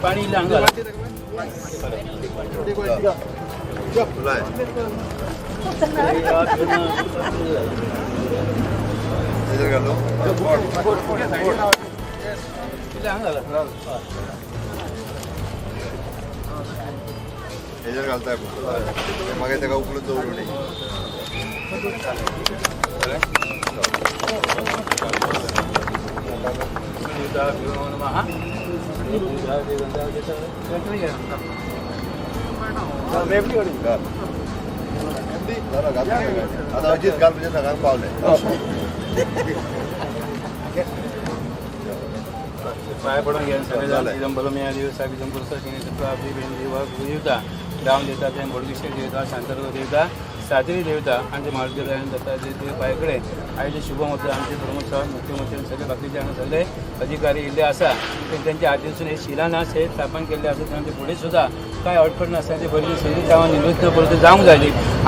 पाणी हेजेर घालताय मागीर ताका उखलून दवरूं. आतां अजीत घाल म्हणजे सगळ्यांक पावले. पाय पडून घेवन देवता राम देवता, ते बोडगेश्वर देवता, शांतादुर्गा देवता, सातेरी देवता आनी ते मारुती दत्तात्रय पांय कडेन आयचे शुभमूर्ती आमचे प्रमोद सावंत, मुख्यमंत्री, सगळे बाकीचे हांगा सगळे अधिकारी इल्ले आसा ते तेंच्या हातीसून हे शिलान्यास हे स्थापन केल्ले आसा. ते फुडें सुद्दां कांय अडचण नासतना ते बरी सगळीं कामां निवृत्त परत जावंक जाय.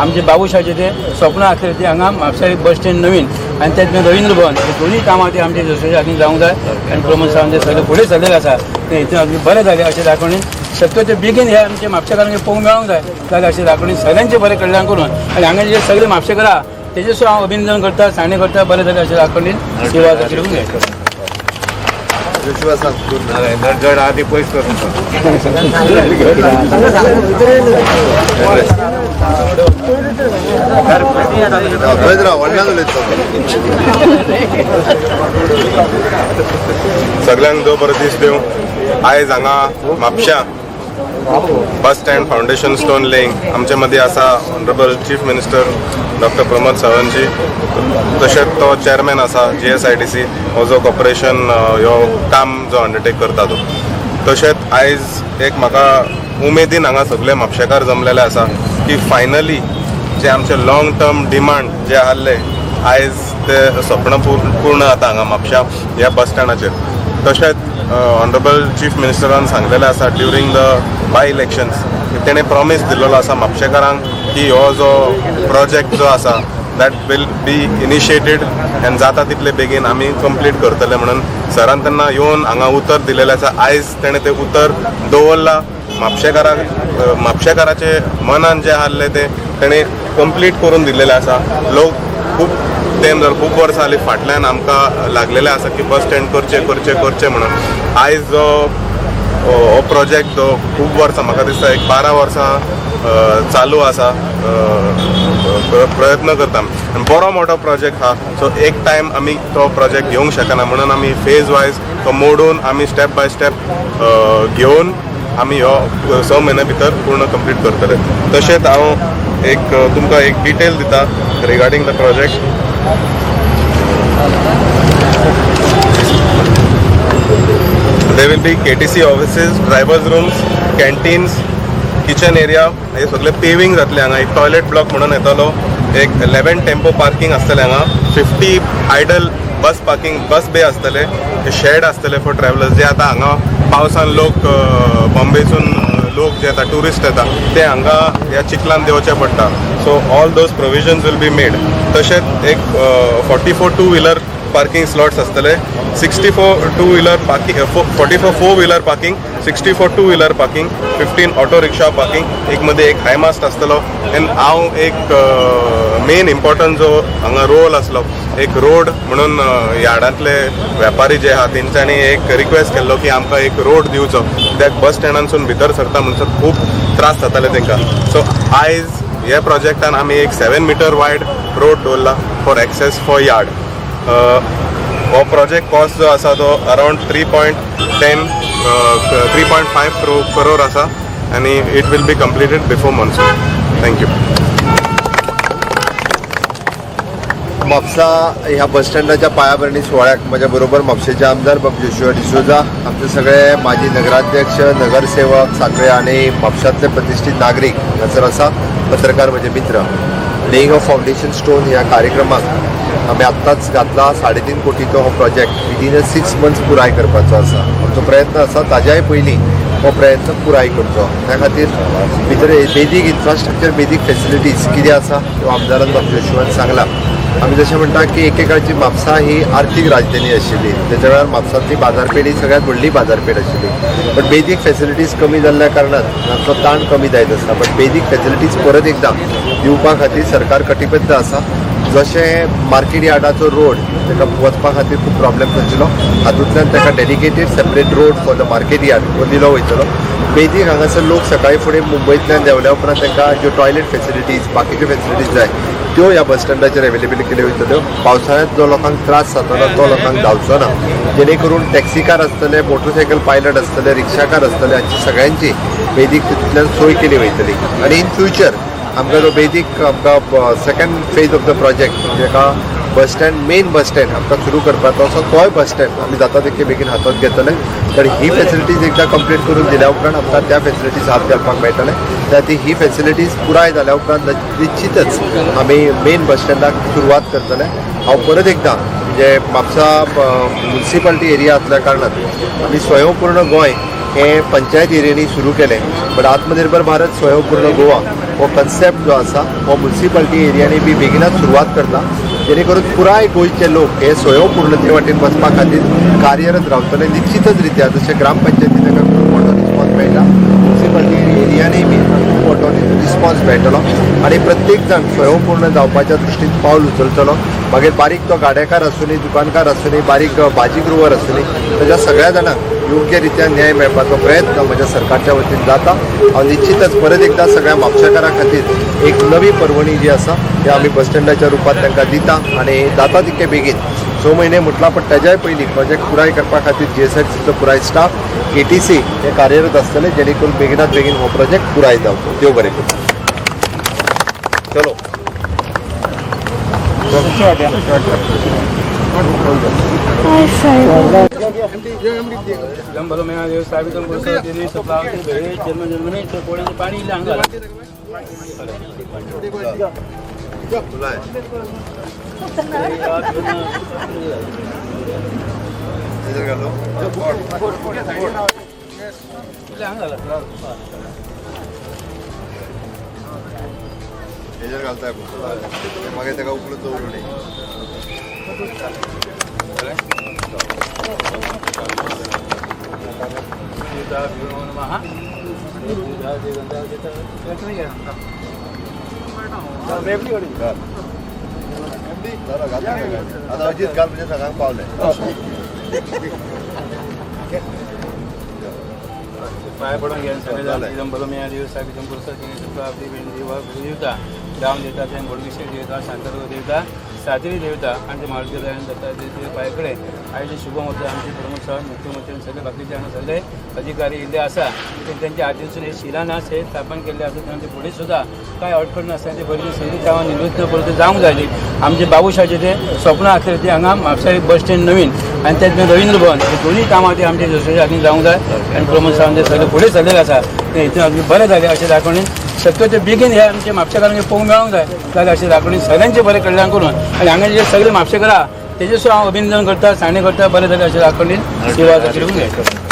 आमचे बाबूशाचे ते स्वप्न आसले ते हांगा म्हापसा एक बस स्टँड नवीन आनी तेच रवींद्र भवन हे दोनूय कामां ते आमचे जसोच्या हातीन जावंक जाय. आनी प्रमोद सावंत ते सगळे फुडें सरलेले आसा ते हितून अगदी बरें जालें अशें दाखोवणी शक्यतो बेगीन हे आमचे म्हापशेकारांक पळोवंक मेळोंक जाय जाल्यार अशें दाखोवणी सगळ्यांचें बरें कल्याण करून आनी हांगा जे सगळे म्हापशेकार आहा तेजे सुद्दां हांव अभिनंदन करता, सांगणे करता, बरें जालें अशें दाखोवणी सेवा करून. गड आदी पयस करून सगळ्यांक देव बरो दीस दिवं. आयज हांगा म्हापश्या bus stand foundation stone laying आमचे मदीं आसा honourable chief minister doctor Pramod Sawantji, तशेंच तो चेअरमॅन आसा GSIDC हो जो कॉर्पोरेशन ह्यो काम जो अंडरटेक करता तो. तशेंच आयज एक म्हाका उमेदीन हांगा सगळे म्हापशेकार जमलेले आसा की फायनली जे आमचे लाँग टर्म डिमांड जे आहले आयज ते स्वप्न पूर्ण जाता हांगा म्हापश्या ह्या बस स्टँडाचेर. तशेंच ऑनरेबल चीफ मिनिस्टरान सांगलेलें आसा ड्युरींग the by elections तेणें प्रॉमीस दिल्लो आसा म्हापशेकारांक की हो जो प्रोजेक्ट जो आसा that will be initiated आनी जाता तितले बेगीन आमी कंप्लीट करतले म्हणून सरान तेन्ना येवन हांगा उतर दिलेलें आसा. आयज तेणें तें उतर दवरलां. म्हापशेकाराक म्हापशेकाराचे मनान जें आहलें तें तेणें कंप्लीट करून दिल्लेलें आसा. लोक खूब तेम जालो खूब वर्सां जालीं फाटल्यान आमकां लागलेलें आसा की बस स्टँड करचें करचें करचें म्हणून. आयज जो हो प्रोजेक्ट जो खूब वर्सां म्हाका दिसता एक 12 वर्सां चालू आसा, प्रयत्न करता आनी बरो मोठो प्रोजेक्ट आहा. सो एक टायम आमी तो प्रोजेक्ट घेवंक शकना म्हणून आमी फेज वायज तो मोडून आमी स्टेप बाय स्टेप घेवन आमी हो 6 म्हयन्या भितर पूर्ण कंप्लीट करतले. तशेंच हांव एक तुमकां एक डिटेल दिता regarding the project. There will be KTC offices, drivers rooms, canteens, kitchen area, हे सगळे पेविंग जातले हांगा. एक टॉयलेट ब्लॉक म्हणून येतलो, एक 11 टेम्पो पार्किंग आसतलें हांगा, 50 idle bus parking bus bay आसतले, शेड आसतले फॉर ट्रॅवलर्स. जे आतां हांगा पावसान लोक बॉम्बेसून लोक जे येता ट्युरिस्ट येता ते हांगा ह्या चिखलान देंवचे पडटा. So all those provisions will be made. तशेंच एक 44 टू व्हिलर पार्किंग स्लॉट्स आसतले, 64 two wheeler parking, 44 four wheeler parking, 64 two wheeler parking, 15 auto rickshaw parking, एक मध्ये एक हायमास्ट आसतलो. एंड हांव एक मेन इम्पॉर्टंट जो हांगा रोल आसलो एक रोड म्हणून यार्डांतले वेपारी जे आहा तेंच्यांनी एक रिक्वेस्ट केल्लो की आमकां एक रोड दिवचो कित्याक बस स्टँडांसून भितर सरता म्हणसर खूब त्रास जाताले तेंकां. सो आयज ह्या प्रोजेक्टान आमी एक 7 मिटर वायड रोड दवरला फॉर एक्सेस फॉर यार्ड. हो प्रोजेक्ट कॉस्ट जो आसा तो अरावंड 3.5 करोड आसा आनी it will be completed before monsoon. Thank you. Mapusa ह्या बस स्टँडाच्या पायाभरणी सुवाळ्याक म्हज्या बरोबर म्हापशेचे आमदार बाब जोशुआ डिसोजा, आमचे सगळे माजी नगराध्यक्ष, नगरसेवक साखळे आनी म्हापशांतले प्रतिश्ठीत नागरीक हांगासर आसा, पत्रकार म्हजे मित्र. लेईंग ऑफ फावंडेशन स्टोन ह्या कार्यक्रमाक आमी आत्ताच घातला 3.5 कोटीचो हो प्रोजेक्ट विदीन अ 6 मंथ्स पुराय करपाचो आसा. आमचो प्रयत्न आसा ताज्याय पयलीं हो प्रयत्न पुराय करचो. त्या खातीर भितर बेजीक इन्फ्रास्ट्रक्चर, बेजीक फेसिलिटीज कितें आसा त्यो आमदारान बाब जोशुआन सांगला. आमी जशें म्हणटा की एकेकाळची म्हापसा ही आर्थीक राजधानी आशिल्ली. तेच्या वेळार म्हापसांतली बाजारपेठ ही सगळ्यात व्हडली बाजारपेठ आशिल्ली. बट बेजीक फेसिलिटीज कमी जाल्ल्या कारणान तांचो ताण कमी जायत आसा. बट बेजीक फेसिलिटीज परत एकदां दिवपा खातीर सरकार कटिबद्ध आसा. जशें मार्केट यार्डाचो रोड ताका वचपा खातीर खूब प्रॉब्लेम्स आशिल्लो, हातूंतल्यान ताका dedicated separate road for the market yard हो दिलो वयतलो. बेजीक हांगासर लोक सकाळी फुडें मुंबयतल्यान देंवल्या उपरांत तांकां ज्यो टॉयलेट फेसिलिटीज, बाकीच्यो फेसिलिटीज जाय त्यो ह्या बस स्टँडाचेर अवेलेबल केल्यो वयतल्यो. पावसाळ्यांत जो लोकांक त्रास जातलो तो लोकांक जावचो ना, जेणे करून टॅक्सीकार आसतले, मोटरसायकल पायलट आसतले, रिक्षाकार आसतले, हांची सगळ्यांची बेजीक तितूंतल्यान सोय केली वयतली. आनी इन फ्युचर आमकां जो बेजीक आमकां second phase of the project, जेका bus stand, main bus stand आमकां सुरू करपाचो आसा, तोय बस स्टँड आमी जाता तितके बेगीन हातांत घेतले. तर ही फेसिलिटीज एकदां कंप्लीट करून दिल्या उपरांत आमकां त्या फेसिलिटीज हात घालपाक मेळटले. त्या खातीर ही फेसिलिटीज पुराय जाल्या उपरांत निश्चितच आमी मेन बस स्टँडाक सुरवात करतले. हांव परत एकदां म्हणजे म्हापसा म्युनिसिपालिटी एरिया आसल्या कारणान आमी स्वयंपूर्ण गोंय हें पंचायत एरियांनी सुरू केलें, बट आत्मनिर्भर भारत स्वयंपूर्ण गोवा हो कन्सेप्ट जो आसा हो म्युनिसिपालिटी एरियांनी बी बेगिनाच सुरवात करता, जेणे करून पुराय गोंयचे लोक हे स्वयंपूर्णते वाटेन वचपा खातीर कार्यरत रावतले. निश्चितच रित्या जशें ग्रामपंचायती ताका खूब मोठो रिस्पॉन्स मेळटा, म्युनिसिपालिटी एरियांनी बी खूब मोठो रिस्पॉन्स मेळटलो आनी प्रत्येक जाण स्वयंपूर्ण जावपाच्या दृश्टीन पावल उचलतलो. मागीर बारीक तो गाडेकार आसूनी, दुकानकार आसूनी, बारीक भाजी ग्रोवर आसूनी, ताच्या सगळ्या जाणांक योग्य रित्या न्याय मेळपाचो प्रयत्न म्हज्या सरकारच्या वतीन जाता. हांव निश्चितच परत एकदां सगळ्या म्हापशेकारां खातीर एक नवी पर्वणी जी आसा ती आमी बस स्टँडाच्या रुपात तांकां दिता आनी जाता तितके बेगीन 6 म्हयने म्हटलां, पण तेज्याय पयलीं प्रोजेक्ट पुराय करपा खातीर GSRTCचो पुराय स्टाफ, ATC हे कार्यरत आसतले, जेणे करून बेगिनात बेगीन हो प्रोजेक्ट पुराय जावचो. देव बरें करूं. चलो. पाणी हेजेर घालताय मागीर ताका उकलून दवरूं. आतां अजीत घाल, म्हणजे सगळ्यांक पावले. पांय पडून घेवन सगळे राम देवता, बोडगेश्वर देवता, शांतादुर्गा देवता, सातेरी देवता आणि ते मारुती दत्तात्रय पायकडे आयोजित शुभ होतं. आमचे प्रमुख साहेब, मुख्यमंत्री, सगळे बाकीचे आणि सगळे अधिकारी इल्ले आसा ते त्यांच्या आधीसून हे शिलान्यास हे स्थापन केल्ले आसा. ते पुढे सुद्धा काय अडचण नासतना ते बरी सगळी कामां निवृत्त परत जावंक जाय. आमचे बाबूशाचे ते स्वप्न आसले ते हांगा म्हापसा एक बस स्टँड नवीन आनी ते रवींद्र भवन हे दोन्ही कामां ते आमचे जसोच्या हातीन जावंक जाय आनी प्रमोद साहेब ते सगळे फुडें सरलेले आसा ते हितून अगदी बरें जालें अशें दाखोवणी शक्यतो बेगीन हे आमचे म्हापशेकारांक पळोवंक मेळोंक जाय जाल्यार अशें दाखोवणी सगळ्यांचें बरें कल्याण करून आनी हांगा जे सगळे म्हापशेकार आहा तेजे सुद्दां हांव अभिनंदन करता, सांगणी करता, बरें जालें अशें दाखोवणी सेवा करून.